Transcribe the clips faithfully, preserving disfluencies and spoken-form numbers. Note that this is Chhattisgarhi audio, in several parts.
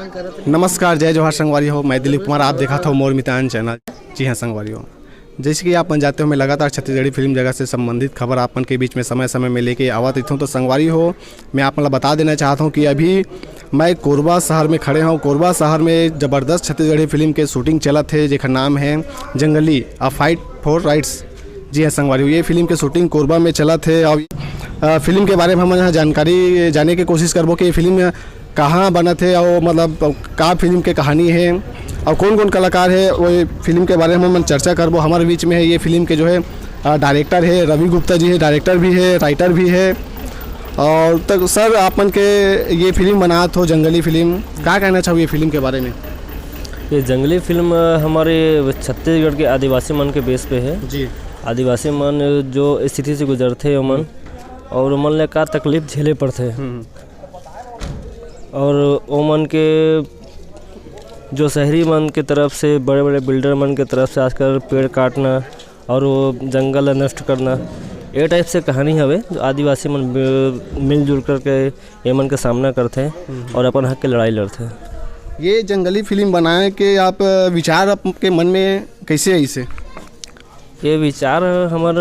नमस्कार, जय जोहार संगवारी हो, मैं दिलीप कुमार, आप देखत हो मोर मितान चैनल। जी हाँ संगवारी हो, जैसे कि आप मन जानते हो, मैं लगातार छत्तीसगढ़ी फिल्म जगत से संबंधित खबर आप मन के बीच में समय समय में लेके आवत रहता हूँ। तो संगवारी हो, मैं आप मन ला बता देना चाहता हूँ कि अभी मैं कोरबा शहर में खड़े हूँ। कोरबा शहर में जबरदस्त छत्तीसगढ़ी फिल्म के शूटिंग चलत है, जेकर नाम है जंगली, A Fight for Rights। जी हाँ संगवारी हो, ये फिल्म के शूटिंग कोरबा में चलत है। और अ, फिल्म के बारे में हम यहाँ जानकारी जाने के कोशिश करबो कि ये फिल्म कहाँ बनत है और मतलब का फिल्म के कहानी है और कौन कौन कलाकार है, वो ये फिल्म के बारे में हम चर्चा करबो। हमारे बीच में है ये फिल्म के जो है, अ, डायरेक्टर है रवि गुप्ता जी है, डायरेक्टर भी है, राइटर भी है। और तक सर, आप मन के ये फिल्म बनात हो, जंगली फिल्म, का कहना चाहो ये फिल्म के बारे में? ये जंगली फिल्म, अ, हमारे छत्तीसगढ़ के आदिवासी मन के बेस पे है। जी। आदिवासी मन जो स्थिति से गुजरते हैं, ओमन, और ओमन ले का तकलीफ झेले पड़ते हैं। हम्म। और ओमन के जो शहरी मन के तरफ से, बड़े बड़े बिल्डर मन के तरफ से आजकल पेड़ काटना और वो जंगल ला नष्ट करना, ये टाइप से कहानी हवे, जो आदिवासी मन बे-, मिलजुल करके ये मन के सामना करते हैं हम्म। और अपन हक के लड़ाई लड़ते हैं। ये जंगली फिल्म बनाए के आप विचार आपके मन में कैसे आई से? ये विचार हमर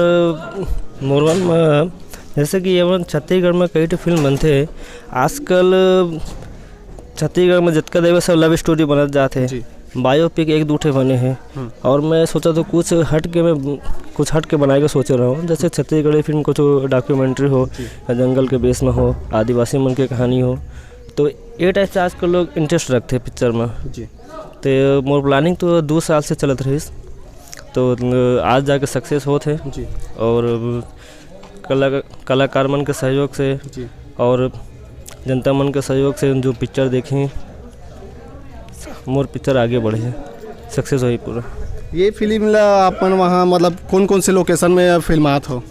मोर मन में, जैसे कि ये मन छत्तीसगढ़ में कई ठो फिल्म बनते हैं आजकल। छत्तीसगढ़ में जितका देवे सब लव स्टोरी बनत जात है। जी। बायोपिक एक दू ठे बने हैं। हम्म। और मैं सोचा तो कुछ हट के, मैं कुछ हट के बनाए के सोच रहा हूँ, जैसे छत्तीसगढ़ी फिल्म कुछ डॉक्यूमेंट्री हो जी। या जंगल के बेस में हो, आदिवासी मन के कहानी हो, तो ये टाइप से आजकल लोग इंटरेस्ट रखते हैं पिक्चर में। जी। तो मोर प्लानिंग तो दो साल से चलत रहीस, तो आज जाके सक्सेस होत है। जी। और कला-, कलाकार मन के सहयोग से जी। और जनता मन के सहयोग से जो पिक्चर देखे, मोर पिक्चर आगे बढ़े, सक्सेस होही पूरा। ये फिल्म ला अपन वहाँ मतलब कौन कौन से लोकेशन में फिल्मात हो?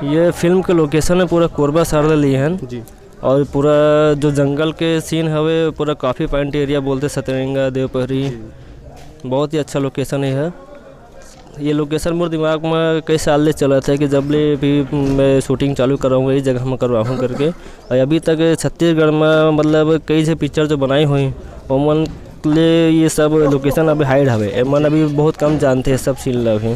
ये फिल्म के लोकेशन है पूरा कोरबा शहर ले लिए हैं। जी। और पूरा जो जंगल के सीन हवे, पूरा काफ़ी पॉइंट एरिया बोलते, सतरंगा, देवपहरी, जी। बहुत ही अच्छा लोकेशन है। ये लोकेशन मोर दिमाग में कई साल ले चलत है कि जब ले भी मैं शूटिंग चालू कराऊँ, यही जगह में करवाऊँ करके। और अभी तक छत्तीसगढ़ में मतलब कई से पिक्चर जो बनाई हुई, ओमन ले ये सब लोकेशन अभी हाइड हवे, एमन अभी बहुत कम जानते हैं सब सीन ला भी।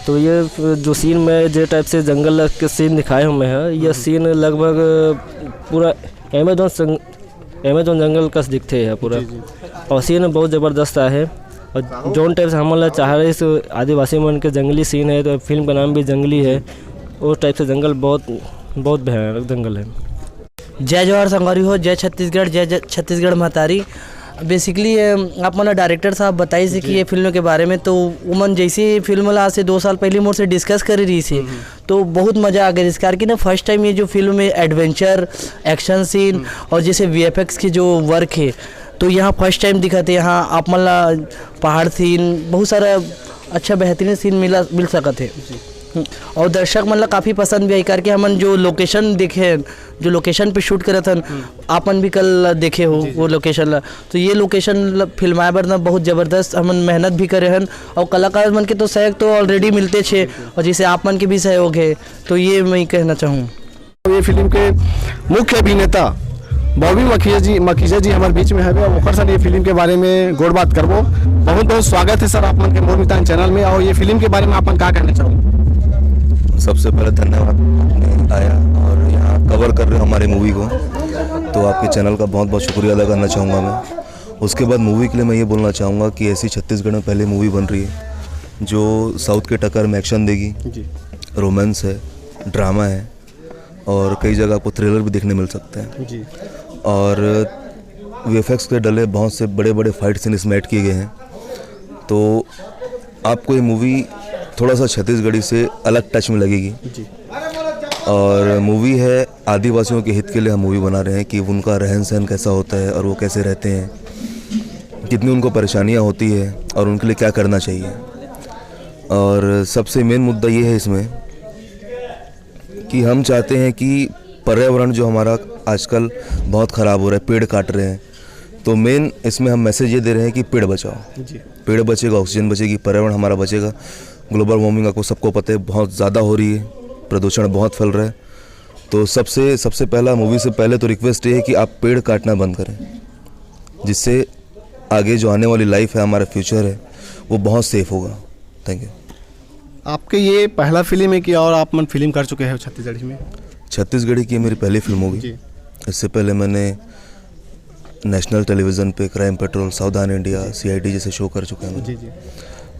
तो ये जो सीन में जे टाइप से जंगल के सीन दिखाए हुए हैं, ये हम्म। सीन लगभग पूरा अमेजोन संग-, अमेजोन जंगल कस दिखते हैं पूरा। जी, जी। और सीन बहुत ज़बरदस्त आहे। और जोन टाइप से हमन ला चाह रहे इस आदिवासी मन के जंगली सीन है, तो फिल्म का नाम भी जंगली है। उस टाइप से जंगल बहुत, बहुत भयानक जंगल है। जय जोहार संगवारी हो, जय छत्तीसगढ़, जय, जय छत्तीसगढ़ महतारी। बेसिकली आप मन डायरेक्टर साहब बताइस कि जी। ये फिल्म के बारे में, तो उमन जैसे ही फिल्म ला आज से दो साल पहले मोर से डिस्कस करे रही से, हम्म। तो बहुत मजा आ गया, इस कार की ना फर्स्ट टाइम ये जो फिल्म में एडवेंचर, एक्शन सीन हम्म। और जैसे वीएफएक्स की जो वर्क है, तो यहाँ फर्स्ट टाइम दिखत है। यहाँ आप मन ला पहाड़ सीन, बहुत सारा अच्छा बेहतरीन सीन मिला, मिल सकत है। जी। हम्म, और दर्शक मन ला काफ़ी पसंद भी आई, करके हमन जो लोकेशन देखे हैं, जो लोकेशन पे शूट करत हन, हम्म। आपन भी कल देखे हो जी, जी। वो लोकेशन ला, तो ये लोकेशन ला फिल्माए बर ना बहुत ज़बरदस्त हमन मेहनत भी करे हन, और कलाकार मन के तो सहयोग तो ऑलरेडी मिलते छे, बिल्कुल। और जैसे आप मन के भी सहयोग है, तो ये मैं कहना चाहूँ। ये फिल्म के मुख्य अभिनेता बॉबी मखीजा जी, मखीजा जी हमारे बीच में हवे, ओकर साथ ये फिल्म के बारे में गोठ बात करबो। बहुत बहुत स्वागत है सर आप मन के मोर मितान चैनल में, और ये फिल्म के बारे में आप मन का कहना चाहोगे? सबसे पहले धन्यवाद, आपने आया और यहाँ कवर कर रहे हो हमारे मूवी को, तो आपके चैनल का बहुत बहुत शुक्रिया अदा करना चाहूँगा मैं। उसके बाद मूवी के लिए मैं ये बोलना चाहूँगा कि ऐसी छत्तीसगढ़ में पहली मूवी बन रही है जो साउथ के टक्कर में एक्शन देगी, जी। रोमांस है, ड्रामा है, और कई जगह आपको थ्रिलर भी देखने मिल सकते हैं। जी। और वीएफएक्स के डले बहुत से बड़े बड़े फाइट सीन इसमें ऐड किए गए हैं, तो आपको ये मूवी थोड़ा सा छत्तीसगढ़ी से अलग टच में लगेगी। जी। और मूवी है, आदिवासियों के हित के लिए हम मूवी बना रहे हैं कि उनका रहन सहन कैसा होता है और वो कैसे रहते हैं, कितनी उनको परेशानियाँ होती है और उनके लिए क्या करना चाहिए। और सबसे मेन मुद्दा ये है इसमें कि हम चाहते हैं कि पर्यावरण जो हमारा आजकल बहुत ख़राब हो रहा है, पेड़ काट रहे हैं, तो मेन इसमें हम मैसेज ये दे रहे हैं कि पेड़ बचाओ। जी। पेड़ बचेगा, ऑक्सीजन बचेगी, पर्यावरण हमारा बचेगा। ग्लोबल वार्मिंग आपको सबको पता है, बहुत ज़्यादा हो रही है, प्रदूषण बहुत फैल रहा है। तो सबसे, सबसे पहला, मूवी से पहले तो रिक्वेस्ट ये है कि आप पेड़ काटना बंद करें। जिससे आगे जो आने वाली लाइफ है, हमारा फ्यूचर है, वो बहुत सेफ होगा। Thank you. आपके ये पहला फिल्म है कि और आप मन फिल्म कर चुके हैं छत्तीसगढ़ी में? छत्तीसगढ़ी की मेरी पहली फिल्म होगी। जी। इससे पहले मैंने नेशनल टेलीविज़न पे क्राइम पेट्रोल, सावधान इंडिया, सीआईडी जैसे शो कर चुका हूँ मैं। जी जी।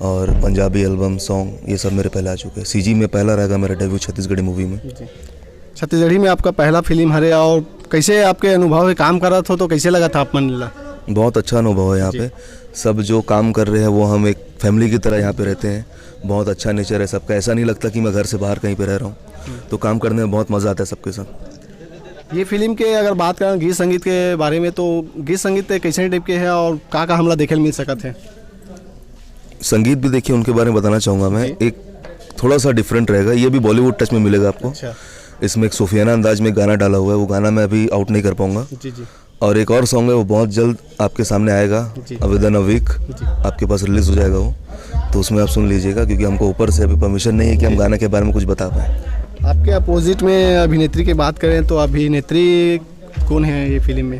और पंजाबी एल्बम सॉन्ग, ये सब मेरे पहले आ चुके हैं। सीजी में पहला रहेगा मेरा डेब्यू छत्तीसगढ़ी मूवी में। जी। छत्तीसगढ़ी में आपका पहला फिल्म हरे, और कैसे आपके अनुभव है, काम करत हो तो कैसे लगा था आप मन ला? बहुत अच्छा अनुभव है यहाँ जी। पे। सब जो काम कर रहे हैं, वो हम एक फैमिली की तरह यहाँ पे रहते हैं। बहुत अच्छा नेचर है सबका, ऐसा नहीं लगता कि मैं घर से बाहर कहीं पे रह रहा हूँ। तो काम करने में बहुत मज़ा आता है सबके साथ। ये फिल्म के अगर बात करें गीत संगीत के बारे में, तो गीत संगीत कैसे टाइप के है और का का हमला देखे मिल सकत है? संगीत भी देखिए, उनके बारे में बताना चाहूँगा मैं। एक थोड़ा सा डिफरेंट रहेगा, ये भी बॉलीवुड टच में मिलेगा आपको। अच्छा। इसमें एक सूफियाना अंदाज में गाना डाला हुआ है, वो गाना मैं अभी आउट नहीं कर पाऊँगा। जी जी। और एक और सॉन्ग है, वो बहुत जल्द आपके सामने आएगा, जी। विद इन अ वीक जी। आपके पास रिलीज हो जाएगा वो। तो उसमें आप सुन लीजिएगा, क्योंकि हमको ऊपर से अभी परमिशन नहीं है कि हम गाने के बारे में कुछ बता पाए। आपके अपोजिट में अभिनेत्री की बात करें तो अभिनेत्री कौन है ये फिल्म में?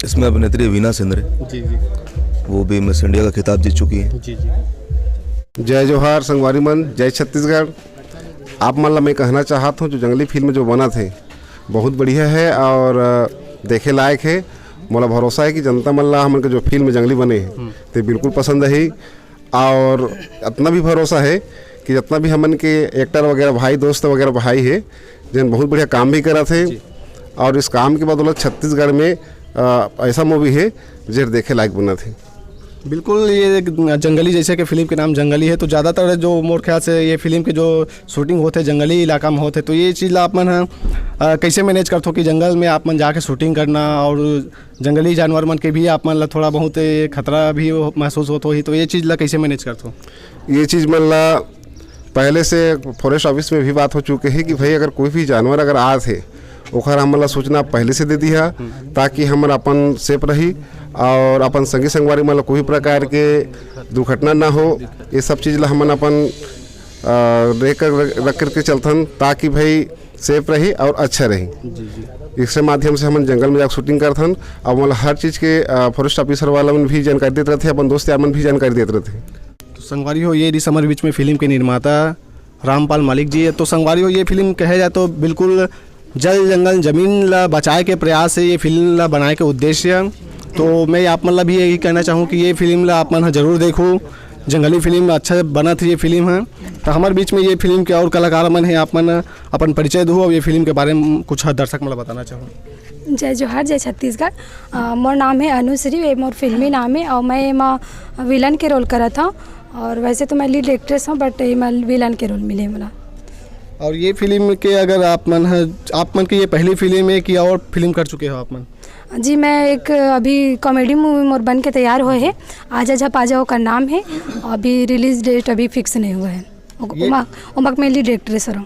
इसमें अभिनेत्री है वीना सिंदरे, जी जी। वो भी मिस इंडिया का खिताब जीत चुकी है। जी जी। जय जोहार संगवारी मन, जय छत्तीसगढ़। आप मन ला मैं कहना चाहत हूँ, जो जंगली फिल्म जो बनत हे, बहुत बढ़िया है और अ, देखे लायक है। मोला भरोसा है कि जनता मन ला हमन के जो फिल्म जंगली बने हे, ते बिल्कुल पसंद आही। और इतना भी भरोसा है कि जितना भी हमन के एक्टर वगैरह भाई, दोस्त वगैरह भाई है, जिन बहुत बढ़िया काम भी करत है, और इस काम के बदौलत छत्तीसगढ़ में अ, ऐसा मूवी है जे देखे लायक बनत है। बिल्कुल, ये एक जंगली, जैसे कि फिल्म के नाम जंगली है, तो ज़्यादातर जो मोर ख्याल से ये फिल्म के जो शूटिंग होते जंगली इलाका में होते, तो ये चीज़ ला आप मन ह, अ, कैसे मैनेज करथो कि जंगल में आप मन जाके शूटिंग करना और जंगली जानवर मन के भी आप मन ला थोड़ा बहुत ये खतरा भी हो, महसूस होत होही, तो ये चीज़ ला कैसे मैनेज करथो? ये चीज़ मन ला पहले से फॉरेस्ट ऑफिस में भी बात हो चुके है कि भाई अगर कोई भी जानवर अगर आत है, ओखर हमन ला सूचना पहले से दे दिहा, ताकि हमन अपन सेफ रही और अपन संगी संगवारी मन ला कोई प्रकार के दुर्घटना ना हो। ये सब चीज़ ला हमन अपन अ, रेख कर रख करके चलथन, ताकि भाई सेफ रही और अच्छा रही। इसके माध्यम से हमन जंगल में जाकर शूटिंग करथन और मतलब हर चीज़ के अ, फॉरेस्ट ऑफिसर वाला मन भी जानकारी देत रहते, अपन दोस्त यार मन भी जानकारी देत रहते। तो संगवारी हो, ये रही हमर बीच में फिल्म के निर्माता रामपाल मलिक जी। तो संगवारी हो, ये फिल्म कहे जाए तो बिल्कुल जल जंगल जमीन ला बचाए के प्रयास है ये फिल्म ला बनाए के उद्देश्य। तो मैं आप मन ला भी यही कहना चाहूँ कि ये फिल्म ला आप मन ह जरूर देखो, जंगली फिल्म अच्छा बनत है ये फिल्म है। तो हमारे बीच में ये फिल्म के और कलाकार मन है, आप मन अपन परिचय दो और ये फिल्म के बारे में कुछ दर्शक मन ला बताना चाहूँ। जय जोहार, जय छत्तीसगढ़। अ, मोर नाम है अनुश्री, ये मोर फिल्मी नाम है और मैं एमा विलन के रोल करत हूँ। और वैसे तो मैं लीड एक्ट्रेस हूँ, बट एमा विलन के रोल मिले मोला। और ये फिल्म के अगर आप मन ह, आप मन की ये पहली फिल्म है कि और फिल्म कर चुके हो आप मन? जी, मैं एक अभी कॉमेडी मूवी मोर बन के तैयार हुए है, आजा झपा जा ओकर नाम है। अभी रिलीज डेट अभी फिक्स नहीं हुआ है। ओक-, ये- ओमा, ओमा के मैं लीड एक्ट्रेस रहूँ।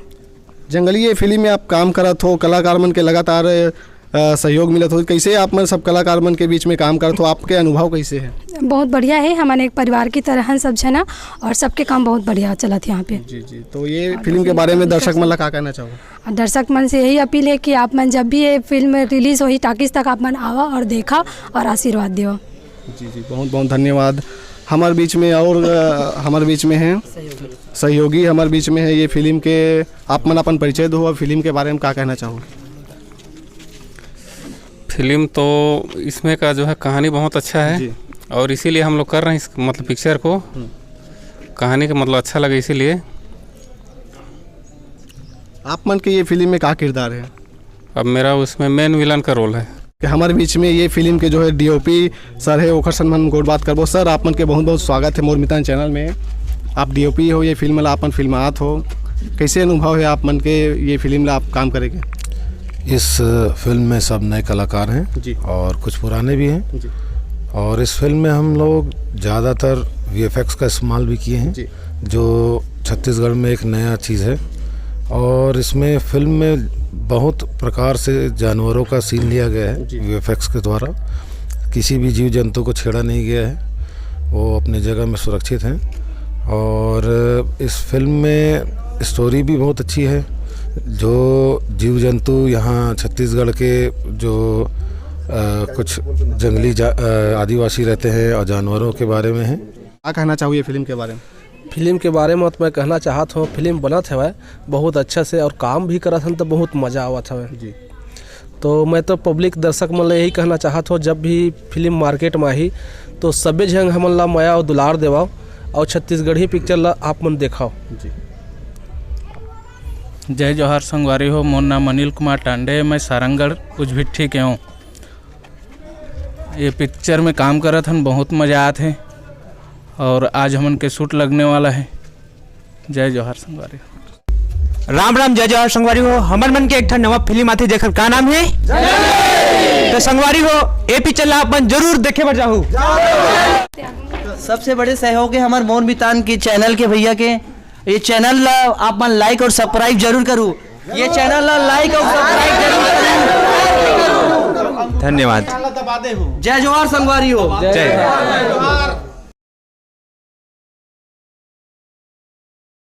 जंगली ये फिल्म में आप काम करत हो, कलाकार मन के लगातार अ, सहयोग मिलत हो, कैसे आप मन सब कलाकार मन के बीच में काम करत हो, आपके अनुभव कैसे है? बहुत बढ़िया है, हमन एक परिवार की तरह हैं सब जना और सबके काम बहुत बढ़िया चलत है यहाँ पे। जी जी। तो ये फिल्म के बारे में दर्शक मन ला का कहना चाहो? और दर्शक मन से यही अपील है कि आप मन जब भी ये फिल्म रिलीज होही टाकीज तक आप मन आवा और देखा और आशीर्वाद दियो। जी जी, बहुत बहुत धन्यवाद। हमारे बीच में और अ, हमारे बीच में है सहयोगी, हमारे बीच में है ये फिल्म के। आप मन अपन परिचय दो और फिल्म के बारे में का कहना चाहो? फिल्म तो इसमें का जो है कहानी बहुत अच्छा है जी। और इसीलिए हम लोग कर रहे हैं इस मतलब पिक्चर को। कहानी का मतलब अच्छा लगे इसीलिए। आप मन के ये फिल्म में का किरदार है? अब मेरा उसमें मेन विलन का रोल है। कि हमारे बीच में ये फिल्म के जो है डीओपी सर है, ओखर संग हम गोठ बात करबो। सर, आप मन के बहुत बहुत स्वागत है मोर मितान चैनल में। आप डीओपी हो, ये फिल्म ला अपन फिल्मात हो, कैसे अनुभव है आप मन के ये फिल्म ला आप काम करे के? इस फिल्म में सब नए कलाकार हैं जी। और कुछ पुराने भी हैं। जी। और इस फिल्म में हम लोग ज़्यादातर वीएफएक्स का इस्तेमाल भी किए हैं, जी। जो छत्तीसगढ़ में एक नया चीज़ है। और इसमें फिल्म में बहुत प्रकार से जानवरों का सीन लिया गया है जी। वीएफएक्स के द्वारा। किसी भी जीव जंतु को छेड़ा नहीं गया है, वो अपनी जगह में सुरक्षित हैं। और इस फिल्म में स्टोरी भी बहुत अच्छी है। जो जीव जंतु यहाँ छत्तीसगढ़ के जो कुछ जंगली जा, अ, आदिवासी रहते हैं और जानवरों के बारे में है। का कहना चाहहू ये फिल्म के बारे में? फिल्म के बारे में तो मैं कहना चाहत हूँ, फिल्म बनत हवय बहुत अच्छा से और काम भी करत हन तो बहुत मजा आवत हवय। जी। तो मैं तो पब्लिक दर्शक मन ला यही कहना चाहत हूँ, जब भी फिल्म मार्केट में आही तो सबे झन हमन ला मया और दुलार देवाओ और छत्तीसगढ़ी पिक्चर ला आप मन देखाओ। जी। जय जोहार संगवारी हो, मोर नाम अनिल कुमार टांडे, मैं सारंगढ़ उजभिट्ठी के हूँ। ये पिक्चर में काम करत हन, बहुत मजा आत हे और आज हमन के शूट लगने वाला है। जय जोहार संगवारी। राम राम, जय जोहार संगवारी हो। हमर मन के एक ठन नवा फिल्म आथे जेकर का नाम है, तो संगवारी हो, ए पिक्चर ला अपन जरूर देखे बर जाहू। सबसे बड़े सहयोग है हमारे मोर मितान के चैनल के भैया के। ये चैनल ला आप मन लाइक और सब्सक्राइब जरूर करू। ये चैनल ला लाइक और सब्सक्राइब जरूर करू। धन्यवाद। जय जोहार संगवारी हो। जय।